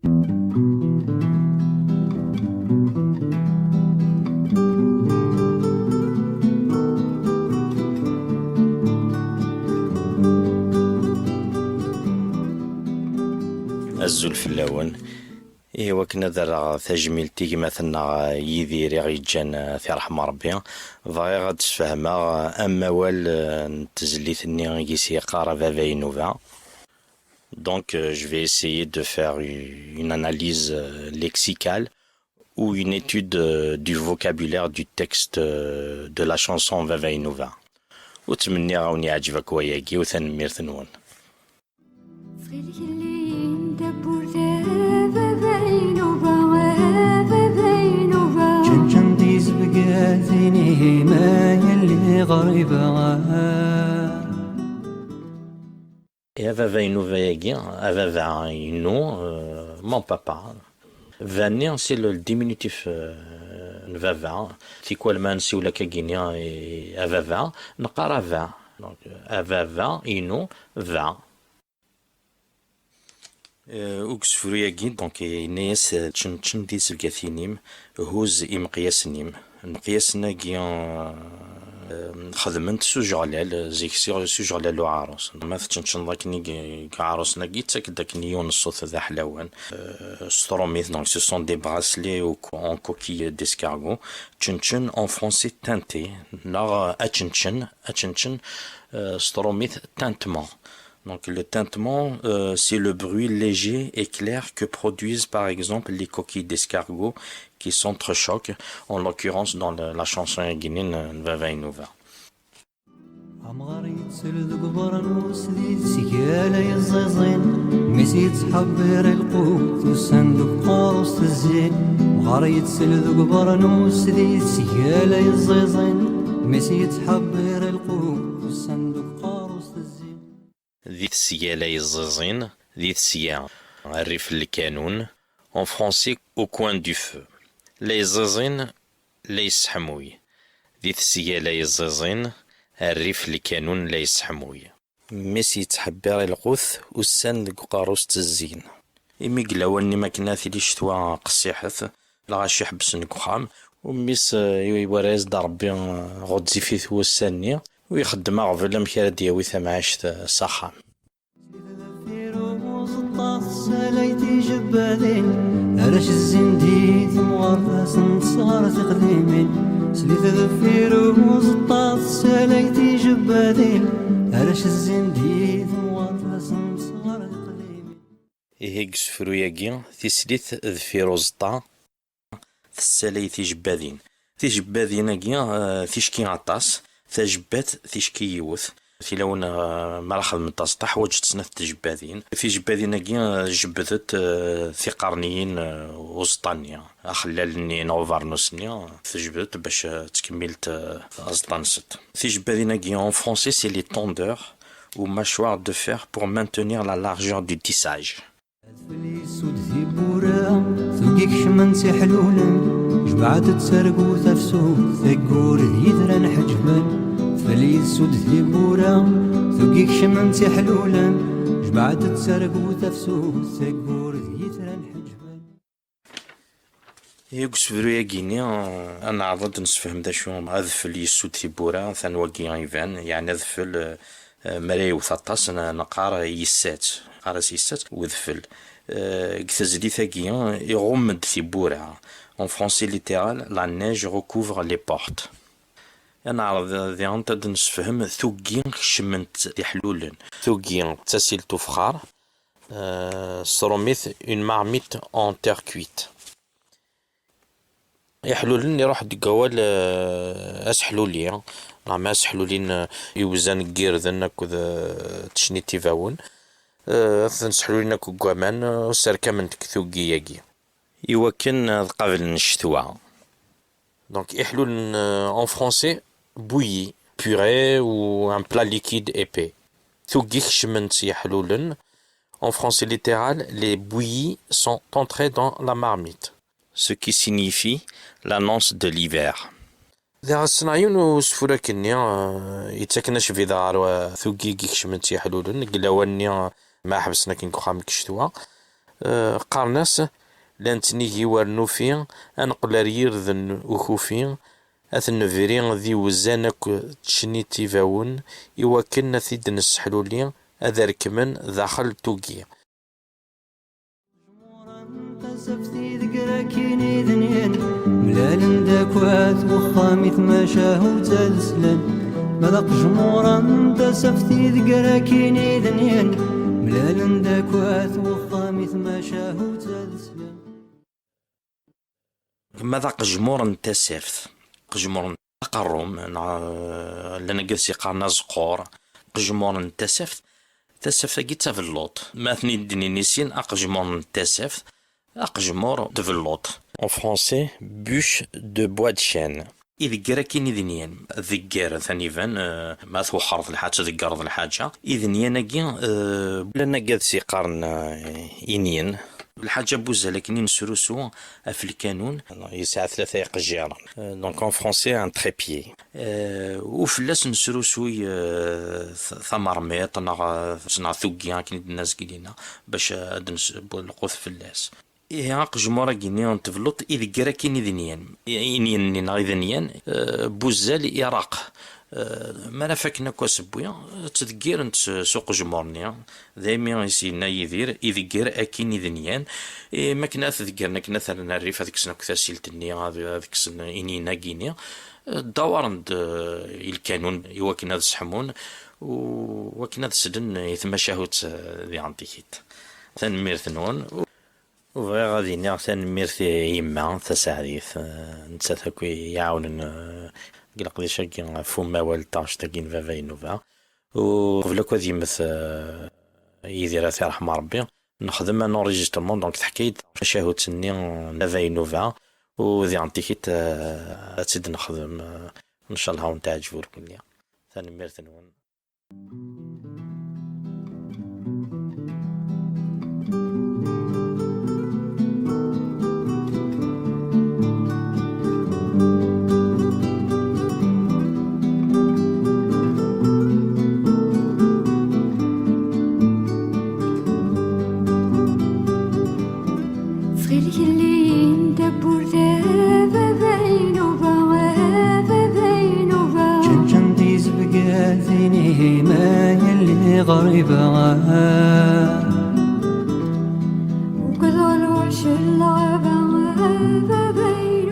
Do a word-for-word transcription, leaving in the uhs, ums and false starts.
Azul fell-awen. Ihi, wakken ad rreɣ tajmilt i gma-tneɣ Yidir i ɣ-yeǧǧan, eh, tiṛḥem Ṛebbi, bɣiɣ ad d-sfehmeɣ, eh, amawal, eh, n tezlit-nni i s-yeqqar A Baba Inuba. Donc, euh, je vais essayer de faire u-, une analyse, euh, lexicale ou une étude, euh, du vocabulaire du texte, euh, de la chanson Baba Inuba. Ur ttmenniɣ a wen-yeɛǧeb akk wayagi, u tanemmirt-nwen. Ttxil-k, lli-yi-d tawwurt, a Baba Inuba, a Baba Inuba. Čenčen d izebgaten-im, a yelli ɣriba. A baba inu, baba-agi, a baba inu, euh, mon papa. Baba-nni, c'est le diminutif, euh, n baba. Tikwal ma nsiwel akkagini i a baba, neqqar a baba. Donc, a baba inu, baba. Euh, deg usefru-agi, donc, yenna-yas, euh, čenčen di tezgatin-im, huz imeqyasen-im. Lmeqyasen-agi, euh, xedmen-t s ujeɣlal, zik s, s ujeɣlal n uɛarus. Ma teččenčeneḍ akken i, i uɛarus-agi, yettak-d akken yiwen n ṣṣut d aḥlawan. Euh, s trumit, donc, ce sont des bracelets au co-, en coquille d'escargot. Čenčen, en français, teinté, neɣ ačenčen, ačenčen, euh, s trumit, tintement. Donc, le tintement, euh, c'est le bruit léger et clair que produisent par exemple les coquilles d'escargot qui s'entrechoquent, en l'occurrence dans le, la chanson-agi n, n Baba Inuba. Amɣar yettel deg ubernus di tesgala yeẓẓiẓin, mi s-yettḥebbiṛ lqut ussan deg uqerru-s tezzin. Amɣar yettel deg ubernus di tesgala yeẓẓiẓin, mi s-yettḥebbiṛ lqut ussan deg uqerru-s tezzin. Di tesgala yeẓẓiẓin, di tesga, rrif n lkanun, en français, au coin du feu. La yeẓẓiẓin, la yesseḥmuy. Di tesgala yeẓẓiẓin, rrif n lkanun la yesseḥmuy. Mmi-s yettḥebbiṛ i lqut, ussan deg uqerru-s ttezzin. Imi deg lawan-nni, makken ad tili ccetwa qessiḥet, lɣaci ḥebbsen deg uxxam, u mmi-s, eh, iwara-yas-d Ṛebbi, eh, ɣezzifit wussan-nni, u ixeddem aɣbel amek ara d-yawi tamɛict, eh, s axxam. Deffir uẓeṭṭa tessalay tijebbadin, arrac zzin di temɣer, asen-tesɣer tiqdimin. Slit deffir uẓeṭṭa tessalay tijebbadin, arrac zzin di temɣer, asen-tesɣer tiqdimin. Ihi deg usefru-agi, tislit deffir uẓeṭṭa, tessalay tijebbadin. Tijebbadin-agi, eh, ticki aṭas, tajebbat ticki yiwet. Tilawin, eh, mi ara xedment aẓeṭṭa, ḥwaǧent snat tjebbadin. Tijebbadin-agi, eh, jebbdent, eh, tiqerniyin, eh, uẓeṭṭa-nni, axellal-nni neɣ ubernus-nni, tejbed-it bac, eh, ttkemmilt, eh, aẓeṭṭa-nsent. Tijebbadin-agi, en français, c'est les tendeurs ou mâchoires de fer pour maintenir la largeur du tissage. Adfel yessud tiwwura, tugi kecmen-tt iḥlulen, jemɛet-d targu tafsut, taggur d yitran ḥeǧben. Adfel yessud tiwwura, tugi kecmen-tt iḥlulen, jemɛet-d targu tafsut, taggur d yitran ḥeǧben. Deg usefru-agi-nni, eh, ad neɛreḍ ad d-nessefhem d acu adfel yessud tiwwura, atan wagi iban, yeɛni adfel, eh, eh, mi ara yewwet aṭas, n-, neqqar yessa-tt, neqqar-as yessa-tt, wedfel. Eh, deg tezlit-agi, iɣumm-d tiwwura. En français littéral, la neige recouvre les portes. Ad neɛreḍ diɣen ad d-nessefhem tuggi kecmen-tt iḥlulen. Tuggi d tasilt ufexxar, eh, s trumit, une marmite en terre cuite. Iḥlulen iruḥ deg wawal, eh, aseḥluli, neɣ ma aseḥlulin, eh, iwzan n yirden akked, eh, tecnit ibawen. Eh, ad ten-sseḥlulin akk deg waman, eh, sserkamen-t deg tuggi-agi. Iwakken ad qablen ccetwa. Donc, iḥlulen, euh, en français, bouilli, purée ou un plat liquide épais. Tuggi kecmen-tt iḥlulen. En français littéral, les bouillies sont entrées dans la marmite. Ce qui signifie l'annonce de l'hiver. Diɣ, ssneɣ yiwen usefru akkenni, euh, yettaken acbiḍ ɣer, euh, tuggi i ikecmen-tt iḥlulen, deg lawan-nni, euh, ma ḥebsen akken deg uxxam deg ccetwa. Eh, qqaren-as, la nettnigi wer nufi, ad neqqel ar yirden ukufi, ad t-nebri d iwzan akk tcennit ibawen, iwakken ad t-id-nesseḥluli, ad rekmen daxel n tuggi. Tasaft ideg ara k-iniden yan, mlalen-d akk at wexxam i tmacahut ad slan. Ma d aqejmur n tasaft ideg ara k-iniden yan, mlalen-d akk at wexxam i tmacahut ad slan. Ma d aqejmur n tasaft, aqejmur n aqerrum, neɣ, eh, llan agad s-iqqaren azeqqur, aqejmur n tasaft, tasaft-agi d tabelluṭ. Ma ad ten-id-nini sin, aqejmur n tasaft, aqejmur d tbelluṭ. En français, bûche de bois de chêne. Idegger akkin idenyan, degger taniban, eh, ma twexxreḍ lḥaǧa, tdeggreḍ lḥaǧa. Idenyan-agi, eh, llan agad s-iqqaren, eh, inyen. Lḥaǧa n wuzzal akken i nesrusu ɣef lkanun. Yesɛa tlata iqejjiren. Euh, donc en français, un trépied. Euh, u fell-as nesrusuy, euh, t-, tamermiṭ neɣ, euh, neɣ tuggi akken i d-nenna zgilina bac ad d-nesbu lqut fell-as. Ihi aqejmur-agi-nni n tebluṭ idegger akkin idenyan. I-, inyen-nni neɣ idenyan, euh, n wuzzal iraq. Euh, mi ara fakken akk asewwi, ttdeggiren-t s, s uqejmur-nni. Daymi i s-yenna Yidir, idegger akkin idenyan. I, mi akken ad t-deggren, akken ad t-rren rrif, ad kksen akk tasilt-nni, ad, ad kksen inin-agi-nni. Ddawaren-d, eh, i lkanun i wakken ad seḥmun, u wakken ad slen i tmacahut, eh, diɣen tikit. Tanemmirt-nwen. U bɣiɣ ad iniɣ tanemmirt i yemma Taseɛdit, eh, nettat akk i iɛawnen, eh, deg leqdic-agi ɣef umawal n taɣect-agi n Baba Inuba. U qbel akk ad yemmet, eh, Yidir, ad t-iṛḥem Ṛebbi, nexdem un enregistrement, donc teḥka-yi-d tacahut-nni n Baba Inuba, u diɣen tikit, eh, ad tt-id-nexdem, eh, ncallah ad wen-teɛǧeb urkelli. Tanemmirt-nwen. Ttxil-k, lli-yi-n tawwurt, a baba Inuba, a baba Inuba. Čenčen tizebgatin, ihi ma yelli ɣriba. Ukḍeɣ lweḥc n lɣaba, a baba Inuba.